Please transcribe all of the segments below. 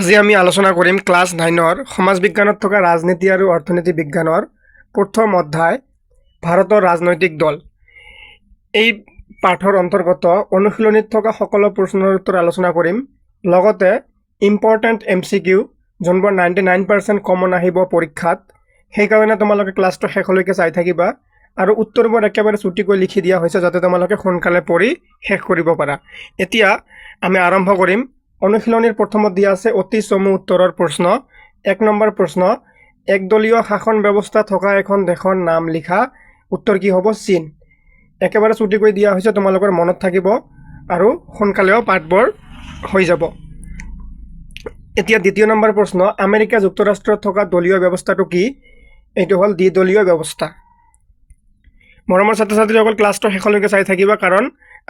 আজি আমি আলোচনা কৰিম ক্লাছ 9ৰ সমাজ বিজ্ঞানত থকা ৰাজনীতি আৰু অৰ্থনীতি বিজ্ঞানৰ প্ৰথম অধ্যায় ভাৰতৰ ৰাজনৈতিক দল। এই পাঠৰ অন্তৰ্গত অনুশীলনীত থকা সকলো প্ৰশ্নৰ উত্তৰ আলোচনা কৰিম, লগতে ইম্পৰ্টেণ্ট এমচিকিউ, যোনবোৰ 99% কমন আহিব পৰীক্ষাত। সেইকাৰণে তোমালোকে ক্লাছটো শেষলৈকে চাই থাকিবা আৰু উত্তৰবোৰ একেবাৰে চুটিকৈ লিখি দিয়া হৈছে, যাতে তোমালোকে সোনকালে পঢ়ি শেষ কৰিব পাৰা। এতিয়া আমি আৰম্ভ কৰিম। অনুশীলনীৰ প্ৰথমত দিয়া আছে অতি চমু উত্তৰৰ প্ৰশ্ন। 1 নম্বৰ প্ৰশ্ন, একদলীয় শাসন ব্যৱস্থা থকা এখন দেশৰ নাম লিখা। উত্তৰ কি হ'ব? চীন। একেবাৰে চুটিকৈ দিয়া হৈছে, তোমালোকৰ মনত থাকিব আৰু সোনকালেও পাঠবোৰ হৈ যাব। এতিয়া দ্বিতীয় নম্বৰ প্ৰশ্ন, আমেৰিকা যুক্তৰাষ্ট্ৰত থকা দলীয় ব্যৱস্থাটো কি? এইটো হ'ল দ্বিদলীয় ব্যৱস্থা। মৰমৰ ছাত্ৰ ছাত্ৰীসকল, ক্লাছটো শেষলৈকে চাই থাকিবা, কাৰণ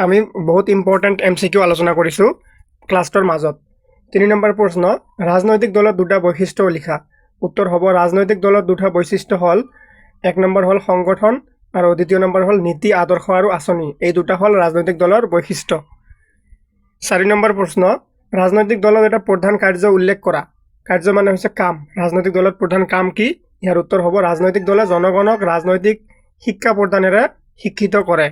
আমি বহুত ইম্পৰ্টেণ্ট এমচিকিউ আলোচনা কৰিছোঁ ক্লাছটোৰ মাজত। 3 নম্বৰ প্ৰশ্ন, ৰাজনৈতিক দলৰ দুটা বৈশিষ্ট্য লিখা। উত্তৰ হ'ব, ৰাজনৈতিক দলৰ দুটা বৈশিষ্ট্য হ'ল, 1 নম্বৰ হ'ল সংগঠন আৰু দ্বিতীয় নম্বৰ হ'ল নীতি, আদৰ্শ আৰু আঁচনি। এই দুটা হ'ল ৰাজনৈতিক দলৰ বৈশিষ্ট্য। 4 নম্বৰ প্ৰশ্ন, ৰাজনৈতিক দলৰ এটা প্ৰধান কাৰ্য উল্লেখ কৰা। কাৰ্য মানে হৈছে কাম। ৰাজনৈতিক দলৰ প্ৰধান কাম কি? ইয়াৰ উত্তৰ হ'ব, ৰাজনৈতিক দলে জনগণক ৰাজনৈতিক শিক্ষা প্ৰদানেৰে শিক্ষিত কৰে।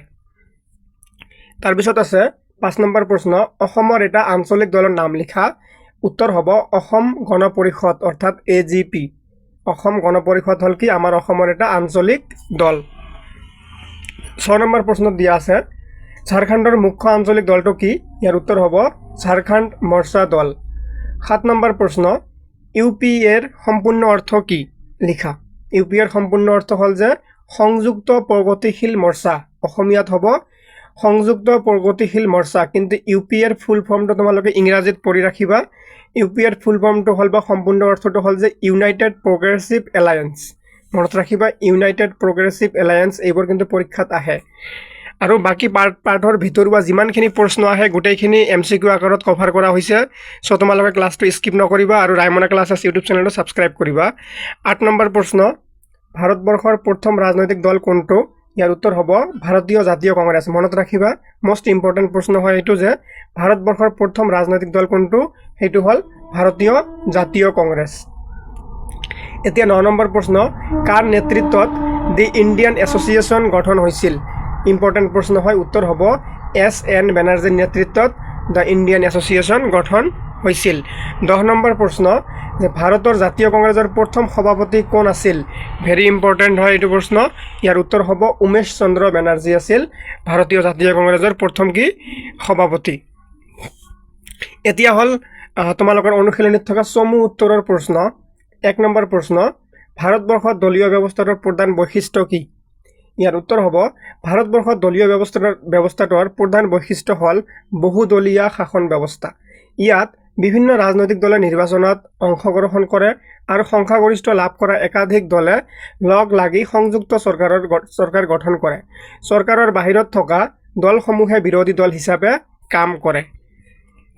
তাৰপিছত আছে 5 নম্বৰ প্ৰশ্ন, অসমৰ এটা আঞ্চলিক দলৰ নাম লিখা। উত্তৰ হ'ব অসম গণ পৰিষদ, অৰ্থাৎ এজিপি। অসম গণ পৰিষদ হ'ল কি? আমাৰ অসমৰ এটা আঞ্চলিক দল। 6 নম্বৰ প্ৰশ্নত দিয়া আছে, ঝাৰখণ্ডৰ মুখ্য আঞ্চলিক দলটো কি? ইয়াৰ উত্তৰ হ'ব ঝাৰখণ্ড মৰ্চা দল। 7 নম্বৰ প্ৰশ্ন, ইউ পি এৰ সম্পূৰ্ণ অৰ্থ কি লিখা। ইউ পি এৰ সম্পূৰ্ণ অৰ্থ হ'ল যে সংযুক্ত প্ৰগতিশীল মৰ্চা। অসমীয়াত হ'ব সংযুক্ত প্ৰগতিশীল মৰ্চা, কিন্তু ইউ পি এৰ ফুল ফৰ্মটো তোমালোকে ইংৰাজীত পঢ়ি ৰাখিবা। ইউ পি এৰ ফুল ফৰ্মটো হ'ল বা সম্পূৰ্ণ অৰ্থটো হ'ল যে ইউনাইটেড প্ৰগ্ৰেছিভ এলায়েন্স। মনত ৰাখিবা, ইউনাইটেড প্ৰগ্ৰেছিভ এলায়েন্স। এইবোৰ কিন্তু পৰীক্ষাত আহে। আৰু বাকী পাঠৰ ভিতৰুৱা যিমানখিনি প্ৰশ্ন আহে, গোটেইখিনি এমচিকিউ আকাৰত কভাৰ কৰা হৈছে। চ' তোমালোকে ক্লাছটো স্কিপ নকৰিবা আৰু ৰায়মনা ক্লাছেছ ইউটিউব চেনেলটো ছাবস্ক্ৰাইব কৰিবা। 8 নম্বৰ প্ৰশ্ন, ভাৰতবৰ্ষৰ প্ৰথম ৰাজনৈতিক দল কোনটো? ইয়াৰ উত্তৰ হ'ব ভাৰতীয় জাতীয় কংগ্ৰেছ। মনত ৰাখিবা, মষ্ট ইম্পৰ্টেণ্ট প্ৰশ্ন হয় এইটো যে ভাৰতবৰ্ষৰ প্ৰথম ৰাজনৈতিক দল কোনটো? সেইটো হ'ল ভাৰতীয় জাতীয় কংগ্ৰেছ। এতিয়া 9 নম্বৰ প্ৰশ্ন, কাৰ নেতৃত্বত দি ইণ্ডিয়ান এছ'চিয়েশ্যন গঠন হৈছিল? ইম্পৰ্টেণ্ট প্ৰশ্ন হয়। উত্তৰ হ'ব এছ এন বেনাৰ্জীৰ নেতৃত্বত the Indian association গঠন হৈছিল। 10 নম্বৰ প্ৰশ্ন যে ভাৰতৰ জাতীয় কংগ্ৰেছৰ প্ৰথম সভাপতি কোন আছিল? ভেৰি ইম্পৰ্টেণ্ট হয় এইটো প্ৰশ্ন। ইয়াৰ উত্তৰ হ'ব উমেশ চন্দ্ৰ বেনাৰ্জী আছিল ভাৰতীয় জাতীয় কংগ্ৰেছৰ প্ৰথম কি? সভাপতি। এতিয়া হ'ল তোমালোকৰ অনুশীলনীত থকা চমু উত্তৰৰ প্ৰশ্ন। 1 নম্বৰ প্ৰশ্ন, ভাৰতবৰ্ষত দলীয় ব্যৱস্থাটোৰ প্ৰধান বৈশিষ্ট্য কি? ইয়াৰ উত্তৰ হ'ব, ভাৰতবৰ্ষত দলীয় ব্যৱস্থাটোৰ প্ৰধান বৈশিষ্ট্য হ'ল বহুদলীয়া শাসন ব্যৱস্থা। ইয়াত বিভিন্ন ৰাজনৈতিক দলে নিৰ্বাচনত অংশগ্ৰহণ কৰে আৰু সংখ্যাগৰিষ্ঠ লাভ কৰা একাধিক দলে লগ লাগি সংযুক্ত চৰকাৰ গঠন কৰে। চৰকাৰৰ বাহিৰত থকা দলসমূহে বিৰোধী দল হিচাপে কাম কৰে।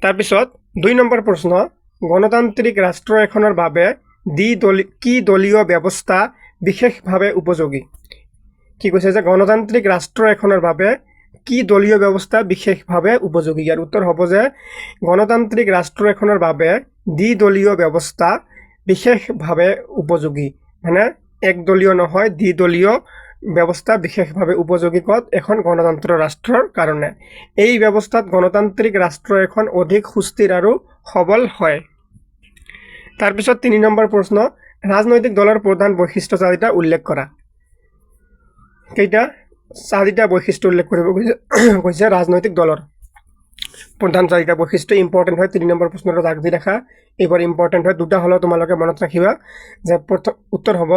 তাৰপিছত 2 নম্বৰ প্ৰশ্ন, গণতান্ত্ৰিক ৰাষ্ট্ৰ এখনৰ বাবে কি দলীয় ব্যৱস্থা বিশেষভাৱে উপযোগী? কি কৈছে যে গণতান্ত্ৰিক ৰাষ্ট্ৰ এখনৰ বাবে কি দলীয় ব্যৱস্থা বিশেষভাৱে উপযোগী? ইয়াৰ উত্তৰ হ'ব যে গণতান্ত্ৰিক ৰাষ্ট্ৰ এখনৰ বাবে দ্বিদলীয় ব্যৱস্থা বিশেষভাৱে উপযোগী। মানে একদলীয় নহয়, দ্বিদলীয় ব্যৱস্থা বিশেষভাৱে উপযোগী। ক'ত? এখন গণতন্ত্ৰ ৰাষ্ট্ৰৰ কাৰণে। এই ব্যৱস্থাত গণতান্ত্ৰিক ৰাষ্ট্ৰ এখন অধিক সুস্থিৰ আৰু সবল হয়। তাৰপিছত 3 নম্বৰ প্ৰশ্ন, ৰাজনৈতিক দলৰ প্ৰধান বৈশিষ্ট্য চাৰিটা উল্লেখ কৰা। কেইটা? চাৰিটা বৈশিষ্ট্য উল্লেখ কৰিব কৈছে। ৰাজনৈতিক দলৰ প্ৰধান চাৰিটা বৈশিষ্ট্য ইম্পৰ্টেণ্ট হয়। 3 নম্বৰ প্ৰশ্নটো দাগ দি ৰাখা, এইবাৰ ইম্পৰ্টেণ্ট হয়। দুটা হ'লেও তোমালোকে মনত ৰাখিবা যে প্ৰথম উত্তৰ হ'ব,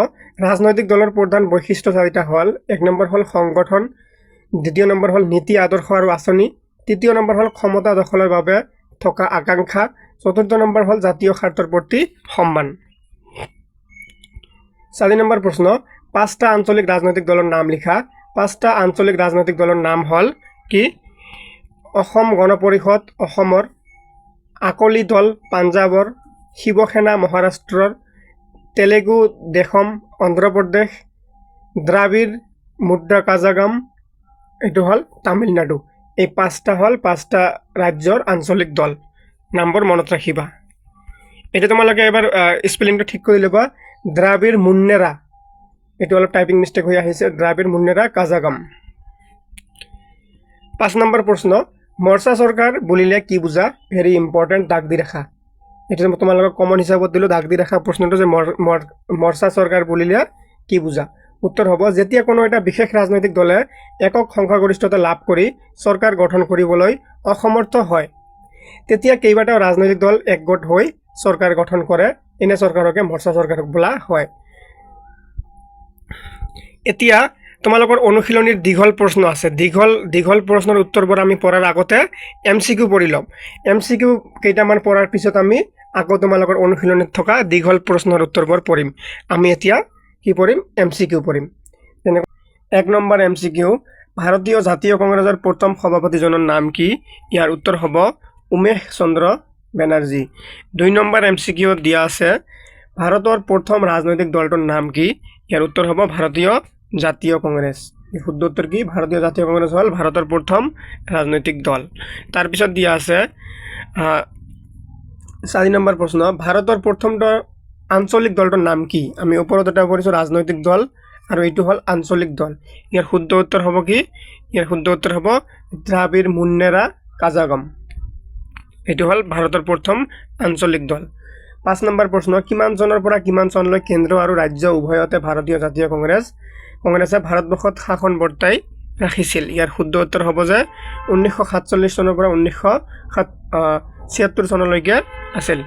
ৰাজনৈতিক দলৰ প্ৰধান বৈশিষ্ট্য চাৰিটা হ'ল, 1 নম্বৰ হ'ল সংগঠন, দ্বিতীয় নম্বৰ হ'ল নীতি, আদৰ্শ আৰু আঁচনি, তৃতীয় নম্বৰ হ'ল ক্ষমতা দখলৰ বাবে থকা আকাংক্ষা, চতুৰ্থ নম্বৰ হ'ল জাতীয় স্বাৰ্থৰ প্ৰতি সন্মান। 4 নম্বৰ প্ৰশ্ন, পাঁচটা আঞ্চলিক ৰাজনৈতিক দলৰ নাম লিখা। পাঁচটা আঞ্চলিক ৰাজনৈতিক দলৰ নাম হ'ল কি? অসম গণ পৰিষদ অসমৰ, আকলি দল পাঞ্জাৱৰ, শিৱসেনা মহাৰাষ্ট্ৰৰ, তেলেগু দেশম অন্ধ্ৰপ্ৰদেশ, দ্ৰাবিড় মুদ্ৰা কাজাগাম এইটো হ'ল তামিলনাডু। এই পাঁচটা হ'ল পাঁচটা ৰাজ্যৰ আঞ্চলিক দল। নামবোৰ মনত ৰাখিবা। এতিয়া তোমালোকে এবাৰ স্পেলিংটো ঠিক কৰি ল'বা, দ্ৰাবিড় মুন্নেৰা। এইটো অলপ টাইপিং মিষ্টেক হৈ আহিছে, দ্ৰাবিড় মুন্নেৰা কাজাগম। 5 নম্বৰ প্ৰশ্ন, মৰ্চা চৰকাৰ বুলিলে কি বুজা? ভেৰি ইম্পৰ্টেণ্ট, দাগ দি ৰাখা। এইটো তোমালোকক কমন হিচাপত দিলোঁ, দাগ দি ৰাখা প্ৰশ্নটো যে মৰ্চা চৰকাৰ বুলিলে কি বুজা? উত্তৰ হ'ব, যেতিয়া কোনো এটা বিশেষ ৰাজনৈতিক দলে একক সংখ্যাগৰিষ্ঠতা লাভ কৰি চৰকাৰ গঠন কৰিবলৈ অসমৰ্থ হয়, তেতিয়া কেইবাটাও ৰাজনৈতিক দল একগোট হৈ চৰকাৰ গঠন কৰে। এনে চৰকাৰকে মৰ্চা চৰকাৰ বোলা হয়। এতিয়া তোমালোকৰ অনুশীলনীৰ দীঘল প্ৰশ্ন আছে। দীঘল দীঘল প্ৰশ্নৰ উত্তৰবোৰ আমি পঢ়াৰ আগতে এমচিকিউ পঢ়ি ল'ম। এমচিকিউ কেইটামান পঢ়াৰ পিছত আমি আকৌ তোমালোকৰ অনুশীলনীত থকা দীঘল প্ৰশ্নৰ উত্তৰবোৰ পঢ়িম। আমি এতিয়া কি পঢ়িম? এমচিকিউ পঢ়িম। যেনে 1 নম্বৰ এমচিকিউ, ভাৰতীয় জাতীয় কংগ্ৰেছৰ প্ৰথম সভাপতিজনৰ নাম কি? ইয়াৰ উত্তৰ হ'ব উমেশ চন্দ্ৰ বেনাৰ্জী। 2 নম্বৰ এমচিকিউত দিয়া আছে, ভাৰতৰ প্ৰথম ৰাজনৈতিক দলটোৰ নাম কি? ইয়াৰ উত্তৰ হ'ব ভাৰতীয় জাতীয় কংগ্ৰেছ। এই শুদ্ধ উত্তৰ কি? ভাৰতীয় জাতীয় কংগ্ৰেছ হ'ল ভাৰতৰ প্ৰথম ৰাজনৈতিক দল। তাৰপিছত দিয়া আছে 4 নম্বৰ প্ৰশ্ন, ভাৰতৰ প্ৰথমটো আঞ্চলিক দলটোৰ নাম কি? আমি ওপৰত এটা পঢ়িছোঁ ৰাজনৈতিক দল আৰু এইটো হ'ল আঞ্চলিক দল। ইয়াৰ শুদ্ধ উত্তৰ হ'ব কি? ইয়াৰ শুদ্ধ উত্তৰ হ'ব দ্ৰাবিড় মুন্নেৰা কাজাগম। এইটো হ'ল ভাৰতৰ প্ৰথম আঞ্চলিক দল। 5 নম্বৰ প্ৰশ্ন, কিমান চনৰ পৰা কিমান চনলৈ কেন্দ্ৰ আৰু ৰাজ্য উভয়তে ভাৰতীয় জাতীয় কংগ্ৰেছে ভাৰতবৰ্ষত শাসন বৰ্তাই ৰাখিছিল? ইয়াৰ শুদ্ধ উত্তৰ হ'ব যে 1947 চনৰ পৰা 1976 চনলৈকে আছিল।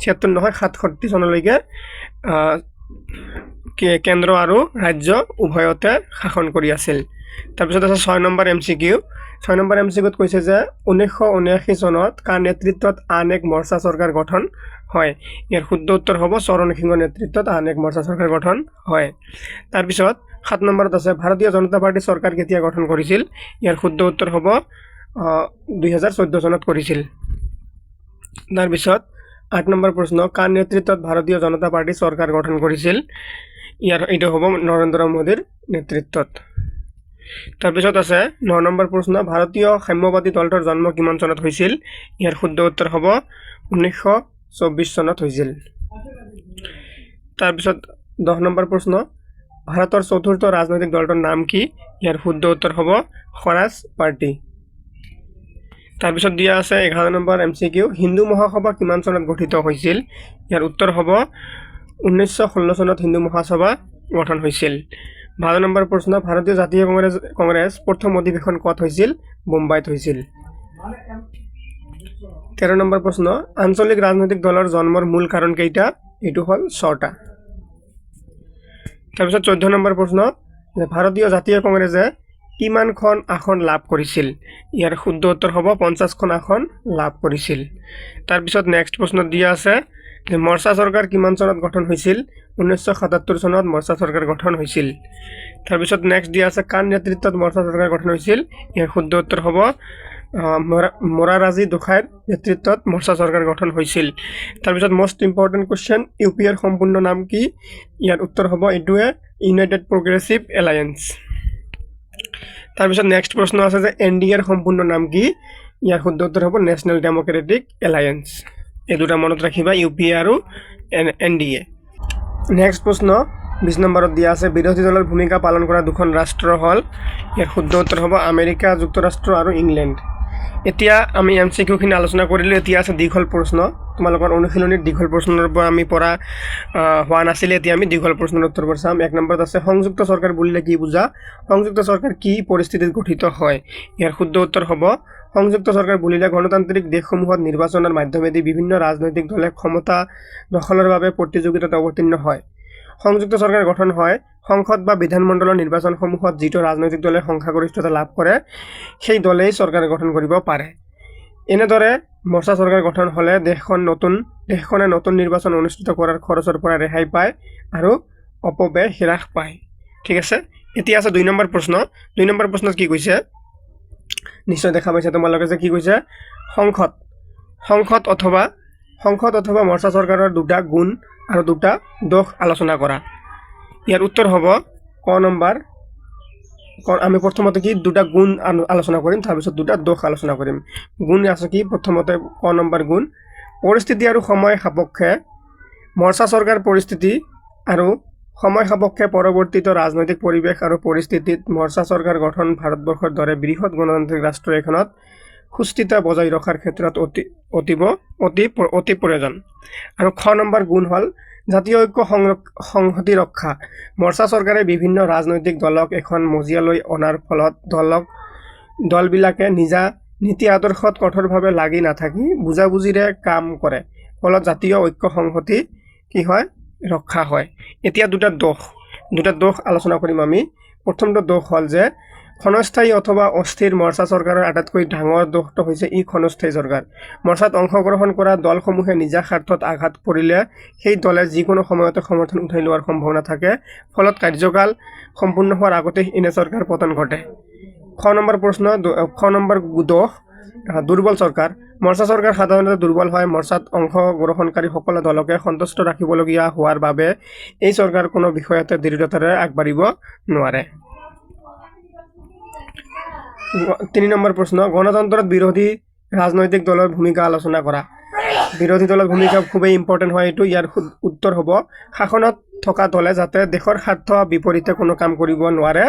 76 নহয়, 67 চনলৈকে কেন্দ্ৰ আৰু ৰাজ্য উভয়তে শাসন কৰি আছিল। তাৰপিছত আছে 6 নম্বৰ এমচিকিউ। 6 নম্বৰ এমচিকিউত কৈছে যে 1979 চনত কাৰ নেতৃত্বত আন এক মৰ্চা চৰকাৰ গঠন হয়? ইয়াৰ শুদ্ধ উত্তৰ হ'ব চৰণ সিঙৰ নেতৃত্বত আন এক মৰ্চা চৰকাৰ গঠন হয়। তাৰপিছত 7 নম্বৰত আছে, ভাৰতীয় জনতা পাৰ্টী চৰকাৰ কেতিয়া গঠন কৰিছিল? ইয়াৰ শুদ্ধ উত্তৰ হ'ব 2014 চনত কৰিছিল। তাৰপিছত 8 নম্বৰ প্ৰশ্ন, কাৰ নেতৃত্বত ভাৰতীয় জনতা পাৰ্টী চৰকাৰ গঠন কৰিছিল? ইয়াৰ এইটো হ'ব নৰেন্দ্ৰ মোদীৰ নেতৃত্বত। তাৰপিছত আছে 9 নম্বৰ প্ৰশ্ন, ভাৰতীয় সাম্যবাদী দলটোৰ জন্ম কিমান চনত হৈছিল? ইয়াৰ শুদ্ধ উত্তৰ হ'ব 1924 চনত হৈছিল। তাৰপিছত 10 নম্বৰ প্ৰশ্ন, ভাৰতৰ চতুৰ্থ ৰাজনৈতিক দলটোৰ নাম কি? ইয়াৰ শুদ্ধ উত্তৰ হ'ব স্বৰাজ পাৰ্টি। তাৰপিছত দিয়া আছে 11 নম্বৰ এমচিকিউ, হিন্দু মহাসভা কিমান চনত গঠিত হৈছিল? ইয়াৰ উত্তৰ হ'ব 1916 চনত হিন্দু মহাসভা গঠন হৈছিল। 12 নম্বৰ প্ৰশ্ন, ভাৰতীয় জাতীয় কংগ্ৰেছ প্ৰথম অধিৱেশন ক'ত হৈছিল? বোম্বাইত হৈছিল। 13 নম্বৰ প্ৰশ্ন, আঞ্চলিক ৰাজনৈতিক দলৰ জন্মৰ মূল কাৰণ কেইটা? এইটো হ'ল ছটা। তাৰপিছত 14 নম্বৰ প্ৰশ্ন যে ভাৰতীয় জাতীয় কংগ্ৰেছে কিমানখন আসন লাভ কৰিছিল? ইয়াৰ শুদ্ধ উত্তৰ হ'ব 50খন আসন লাভ কৰিছিল। তাৰপিছত নেক্সট প্ৰশ্নত দিয়া আছে যে মৰ্চা চৰকাৰ কিমান চনত গঠন হৈছিল? 1977 চনত মৰ্চা চৰকাৰ গঠন হৈছিল। তাৰপিছত নেক্সট দিয়া আছে, কাৰ নেতৃত্বত মৰ্চা চৰকাৰ গঠন হৈছিল? ইয়াৰ শুদ্ধ উত্তৰ হ'ব মোৰাৰজী দেশাইৰ নেতৃত্বত মৰ্চা চৰকাৰ গঠন হৈছিল। তাৰপিছত most important question, U P এৰ সম্পূৰ্ণ নাম কি? ইয়াৰ উত্তৰ হ'ব এইটোৱে, ইউনাইটেড প্ৰগ্ৰেছিভ এলায়েন্স। তাৰপিছত নেক্সট প্ৰশ্ন আছে যে এন ডি এৰ সম্পূৰ্ণ নাম কি? ইয়াৰ শুদ্ধ উত্তৰ হ'ব নেশ্যনেল ডেম'ক্ৰেটিক এলায়েন্স। এই দুটা মনত ৰাখিবা, ইউ পি এ আৰু এন ডি এ। নেক্সট প্ৰশ্ন 20 নম্বৰত দিয়া আছে, বিৰোধী দলৰ ভূমিকা পালন কৰা দুখন ৰাষ্ট্ৰ হ'ল? ইয়াৰ শুদ্ধ উত্তৰ হ'ব আমেৰিকা যুক্তৰাষ্ট্ৰ আৰু ইংলেণ্ড। এতিয়া আমি এম চি কিউখিনি আলোচনা কৰিলোঁ। এতিয়া আছে দীঘল প্ৰশ্ন। তোমালোকৰ অনুশীলনীৰ দীঘল প্ৰশ্নৰ পৰা আমি পঢ়া হোৱা নাছিলে। এতিয়া আমি দীঘল প্ৰশ্নৰ উত্তৰবোৰ চাম। 1 নম্বৰত আছে, সংযুক্ত চৰকাৰ বুলিলে কি বুজা? সংযুক্ত চৰকাৰ কি পৰিস্থিতিত গঠিত হয়? ইয়াৰ শুদ্ধ উত্তৰ হ'ব, সংযুক্ত চৰকাৰ বুলিলে গণতান্ত্ৰিক দেশসমূহত নিৰ্বাচনৰ মাধ্যমেদি বিভিন্ন ৰাজনৈতিক দলে ক্ষমতা দখলৰ বাবে প্ৰতিযোগিতাত অৱতীৰ্ণ হয়। সংযুক্ত চৰকাৰ গঠন হয় সংসদ বা বিধানমণ্ডলৰ নিৰ্বাচনসমূহত যিটো ৰাজনৈতিক দলে সংখ্যাগৰিষ্ঠতা লাভ কৰে, সেই দলেই চৰকাৰ গঠন কৰিব পাৰে। এনেদৰে মৰ্চা চৰকাৰ গঠন হ'লে দেশখনে নতুন নিৰ্বাচন অনুষ্ঠিত কৰাৰ খৰচৰ পৰা ৰেহাই পায় আৰু অপব্যয় হ্ৰাস পায়। ঠিক আছে, এতিয়া আছে 2 নম্বৰ প্ৰশ্ন। 2 নম্বৰ প্ৰশ্নত কি কৈছে নিশ্চয় দেখা পাইছে তোমালোকে যে কি কৈছে, সংসদ অথবা মৰ্চা চৰকাৰৰ দুটা গুণ আৰু দুটা দোষ আলোচনা কৰা। ইয়াৰ উত্তৰ হ'ব ক নম্বৰ। আমি প্ৰথমতে কি দুটা গুণ আলোচনা কৰিম, তাৰপিছত দুটা দোষ আলোচনা কৰিম। গুণ আছে কি? প্ৰথমতে ক নম্বৰ গুণ, পৰিস্থিতি আৰু সময় সাপেক্ষে মৰ্চা চৰকাৰ। পৰিস্থিতি আৰু সময় সাপেক্ষে পৰিৱৰ্তিত ৰাজনৈতিক পৰিৱেশ আৰু পৰিস্থিতিত মৰ্চা চৰকাৰ গঠন ভাৰতবৰ্ষৰ দৰে বৃহৎ গণতান্ত্ৰিক ৰাষ্ট্ৰ এখনত সুস্থিৰতা বজাই ৰখাৰ ক্ষেত্ৰত অতি অতীৱ অতি অতি প্ৰয়োজন। আৰু খ নম্বৰ গুণ হ'ল জাতীয় ঐক্য, সংহতি ৰক্ষা। মৰ্চা চৰকাৰে বিভিন্ন ৰাজনৈতিক দলক এখন মজিয়ালৈ অনাৰ ফলত দলবিলাকে নিজা নীতি আদৰ্শত কঠোৰভাৱে লাগি নাথাকি বুজাবুজিৰে কাম কৰে। ফলত জাতীয় ঐক্য সংহতি কি হয়? ৰক্ষা হয়। এতিয়া দুটা দোষ আলোচনা কৰিম আমি। প্ৰথমটো দোষ হ'ল যে ক্ষণস্থায়ী অথবা অস্থিৰ। মৰ্চা চৰকাৰৰ আটাইতকৈ ডাঙৰ দোষটো হৈছে ই ক্ষণস্থায়ী চৰকাৰ। মৰ্চাত অংশগ্ৰহণ কৰা দলসমূহে নিজা স্বাৰ্থত আঘাত পৰিলে সেই দলে যিকোনো সময়তে সমৰ্থন উঠাই লোৱাৰ সম্ভাৱনা থাকে। ফলত কাৰ্যকাল সম্পূৰ্ণ হোৱাৰ আগতেই এনে চৰকাৰ পতন ঘটে। খ নম্বৰ প্ৰশ্ন, খ নম্বৰ দোষ, দুৰ্বল চৰকাৰ। মৰ্চা চৰকাৰ সাধাৰণতে দুৰ্বল হয়। মৰ্চাত অংশগ্ৰহণকাৰী সকলো দলকে সন্তুষ্ট ৰাখিবলগীয়া হোৱাৰ বাবে এই চৰকাৰ কোনো বিষয়তে দৃঢ়তাৰে আগবাঢ়িব নোৱাৰে। 3 নম্বৰ প্ৰশ্ন, গণতন্ত্ৰত বিৰোধী ৰাজনৈতিক দলৰ ভূমিকা আলোচনা কৰা। বিৰোধী দলৰ ভূমিকা খুবেই ইম্পৰ্টেণ্ট হয় এইটো। ইয়াৰ উত্তৰ হ'ব, শাসনত থকা দলে যাতে দেশৰ স্বাৰ্থ বিপৰীতে কোনো কাম কৰিব নোৱাৰে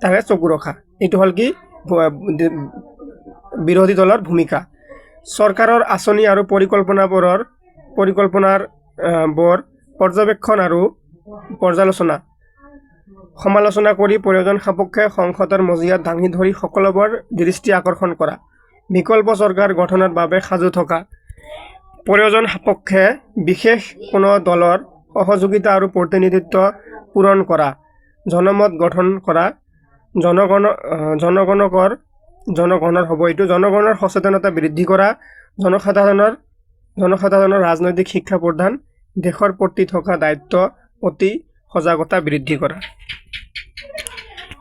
তাৰে চকু ৰখা। এইটো হ'ল কি বিৰোধী দলৰ ভূমিকা। চৰকাৰৰ আঁচনি আৰু পৰিকল্পনাৰ বোৰ পৰ্যবেক্ষণ আৰু পৰ্যালোচনা, সমালোচনা কৰি প্ৰয়োজন সাপেক্ষে সংসদৰ মজিয়াত দাঙি ধৰি সকলোবোৰ দৃষ্টি আকৰ্ষণ কৰা। বিকল্প চৰকাৰ গঠনৰ বাবে সাজু থকা। প্ৰয়োজন সাপেক্ষে বিশেষ কোনো দলৰ সহযোগিতা আৰু প্ৰতিনিধিত্ব পূৰণ কৰা। জনমত গঠন কৰা। জনগণকৰ, জনগণৰ হ'ব এইটো, জনগণৰ সচেতনতা বৃদ্ধি কৰা। জনসাধাৰণৰ ৰাজনৈতিক শিক্ষা প্ৰদান। দেশৰ প্ৰতি থকা দায়িত্ব অতি সজাগতা বৃদ্ধি কৰা।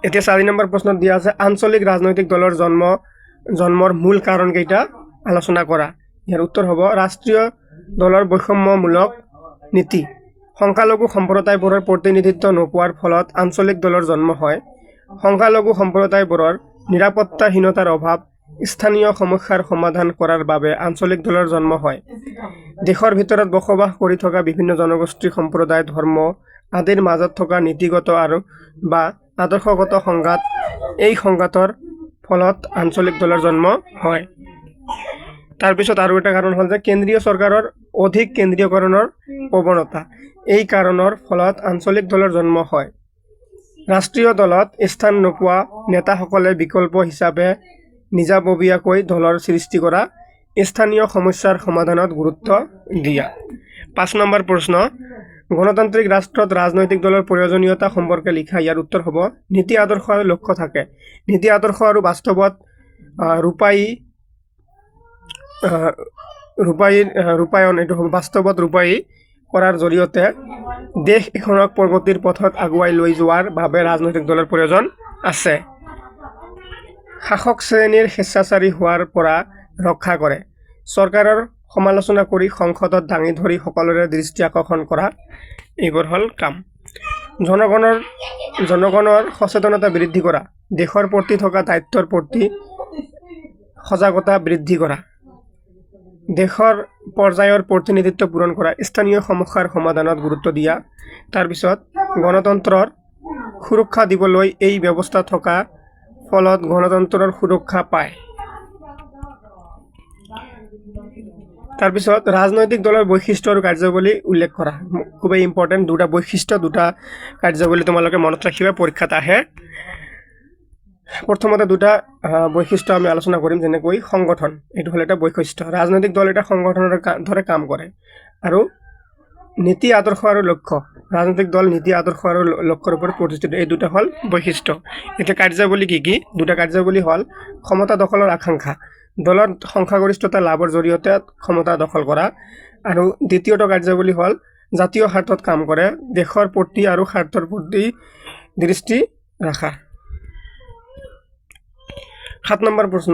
এতিয়া 4 নম্বৰ প্ৰশ্নত দিয়া আছে, আঞ্চলিক ৰাজনৈতিক দলৰ জন্মৰ মূল কাৰণকেইটা আলোচনা কৰা। ইয়াৰ উত্তৰ হ'ব, ৰাষ্ট্ৰীয় দলৰ বৈষম্যমূলক নীতি। সংখ্যালঘু সম্প্ৰদায়বোৰৰ প্ৰতিনিধিত্ব নোপোৱাৰ ফলত আঞ্চলিক দলৰ জন্ম হয়। সংখ্যালঘু সম্প্ৰদায়বোৰৰ নিৰাপত্তাহীনতাৰ অভাৱ, স্থানীয় সমস্যাৰ সমাধান কৰাৰ বাবে আঞ্চলিক দলৰ জন্ম হয়। দেশৰ ভিতৰত বসবাস কৰি থকা বিভিন্ন জনগোষ্ঠী, সম্প্ৰদায়, ধৰ্ম আদিৰ মাজত থকা নীতিগত আৰু বা আদৰ্শগত সংঘাত, এই সংঘাতৰ ফলত আঞ্চলিক দলৰ জন্ম হয়। তাৰপিছত আৰু এটা কাৰণ হ'ল যে কেন্দ্ৰীয় চৰকাৰৰ অধিক কেন্দ্ৰীয়কৰণৰ প্ৰৱণতা। এই কাৰণৰ ফলত আঞ্চলিক দলৰ জন্ম হয়। ৰাষ্ট্ৰীয় দলত স্থান নোপোৱা নেতাসকলে বিকল্প হিচাপে নিজাববীয়াকৈ দলৰ সৃষ্টি কৰা। স্থানীয় সমস্যাৰ সমাধানত গুৰুত্ব দিয়া। 5 নম্বৰ প্ৰশ্ন, গণতান্ত্ৰিক ৰাষ্ট্ৰত ৰাজনৈতিক দলৰ প্ৰয়োজনীয়তা সম্পৰ্কে লিখা। ইয়াৰ উত্তৰ হ'ব, নীতি আদৰ্শ আৰু লক্ষ্য থাকে। নীতি আদৰ্শ আৰু বাস্তৱত ৰূপায়ণ, এইটো হ'ব, বাস্তৱত ৰূপায়ী কৰাৰ জৰিয়তে দেশ এখনক প্ৰগতিৰ পথত আগুৱাই লৈ যোৱাৰ বাবে ৰাজনৈতিক দলৰ প্ৰয়োজন আছে। শাসক শ্ৰেণীৰ স্বেচ্ছাচাৰী হোৱাৰ পৰা ৰক্ষা কৰে। চৰকাৰৰ সমালোচনা কৰি সংসদত দাঙি ধৰি সকলোৰে দৃষ্টি আকৰ্ষণ কৰা, এইবোৰ হ'ল কাম। জনগণৰ সচেতনতা বৃদ্ধি কৰা। দেশৰ প্ৰতি থকা দায়িত্বৰ প্ৰতি সজাগতা বৃদ্ধি কৰা। দেশৰ পৰ্যায়ৰ প্ৰতিনিধিত্ব পূৰণ কৰা। স্থানীয় সমস্যাৰ সমাধানত গুৰুত্ব দিয়া। তাৰপিছত গণতন্ত্ৰৰ সুৰক্ষা দিবলৈ এই ব্যৱস্থা থকা ফলত গণতন্ত্ৰৰ সুৰক্ষা পায়। তাৰপিছত ৰাজনৈতিক দলৰ বৈশিষ্ট্য আৰু কাৰ্যাৱলী উল্লেখ কৰা। খুবেই ইম্পৰ্টেণ্ট। দুটা বৈশিষ্ট্য, দুটা কাৰ্যাৱলী তোমালোকে মনত ৰাখিবা, পৰীক্ষাত আহে। প্ৰথমতে দুটা বৈশিষ্ট্য আমি আলোচনা কৰিম, যেনেকৈ সংগঠন। এইটো হ'ল এটা বৈশিষ্ট্য। ৰাজনৈতিক দল এটা সংগঠনৰ দৰে কাম কৰে। আৰু নীতি আদৰ্শ আৰু লক্ষ্য। ৰাজনৈতিক দল নীতি আদৰ্শ আৰু লক্ষ্যৰ ওপৰত প্ৰতিষ্ঠিত। এই দুটা হ'ল বৈশিষ্ট্য। এতিয়া কাৰ্যাৱলী কি কি? দুটা কাৰ্যাৱলী হ'ল ক্ষমতা দখলৰ আকাংক্ষা, দলৰ সংখ্যাগৰিষ্ঠতা লাভৰ জৰিয়তে ক্ষমতা দখল কৰা। আৰু দ্বিতীয়টো কাৰ্যাৱলী হ'ল জাতীয় স্বাৰ্থত কাম কৰে, দেশৰ প্ৰতি আৰু স্বাৰ্থৰ প্ৰতি দৃষ্টি ৰাখা। 7 নম্বৰ প্ৰশ্ন,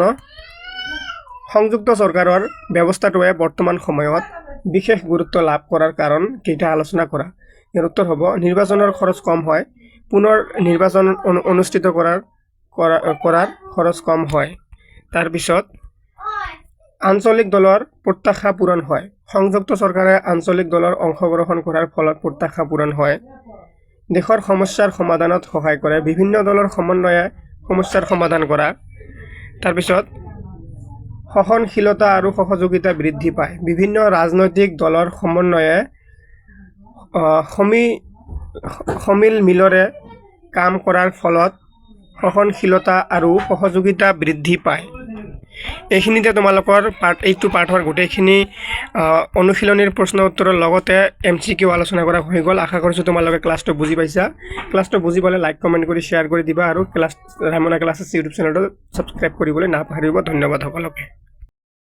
সংযুক্ত চৰকাৰৰ ব্যৱস্থাটোৱে বৰ্তমান সময়ত বিশেষ গুৰুত্ব লাভ কৰাৰ কাৰণ কেইটা আলোচনা কৰা। ইয়াৰ উত্তৰ হ'ব, নিৰ্বাচনৰ খৰচ কম হয়, পুনৰ নিৰ্বাচন অনুষ্ঠিত কৰাৰ খৰচ কম হয়। তাৰপিছত আঞ্চলিক দলৰ প্ৰত্যাশা পূৰণ হয়। সংযুক্ত চৰকাৰে আঞ্চলিক দলৰ অংশগ্ৰহণ কৰাৰ ফলত প্ৰত্যাশা পূৰণ হয়। দেশৰ সমস্যাৰ সমাধানত সহায় কৰে। বিভিন্ন দলৰ সমন্বয়ে সমস্যাৰ সমাধান কৰা। তাৰপিছত সহনশীলতা আৰু সহযোগিতা বৃদ্ধি পায়। বিভিন্ন ৰাজনৈতিক দলৰ সমন্বয়ে সমিল মিলৰে কাম কৰাৰ ফলত সহনশীলতা আৰু সহযোগিতা বৃদ্ধি পায়। এইখিনিতে তোমালোকৰ পাঠ, এইটো পাঠৰ গোটেইখিনি অনুশীলনীৰ প্ৰশ্ন উত্তৰৰ লগতে এমচিকিউ আলোচনা কৰা হৈ গ'ল। আশা কৰিছোঁ তোমালোকে ক্লাছটো বুজি পাইছা। ক্লাছটো বুজি পালে লাইক, কমেণ্ট কৰি শ্বেয়াৰ কৰি দিবা আৰু ক্লাছ ৰামনা ক্লাছেছ ইউটিউব চেনেলটো ছাবস্ক্ৰাইব কৰিবলৈ নাপাহৰিব। ধন্যবাদ সকলোকে।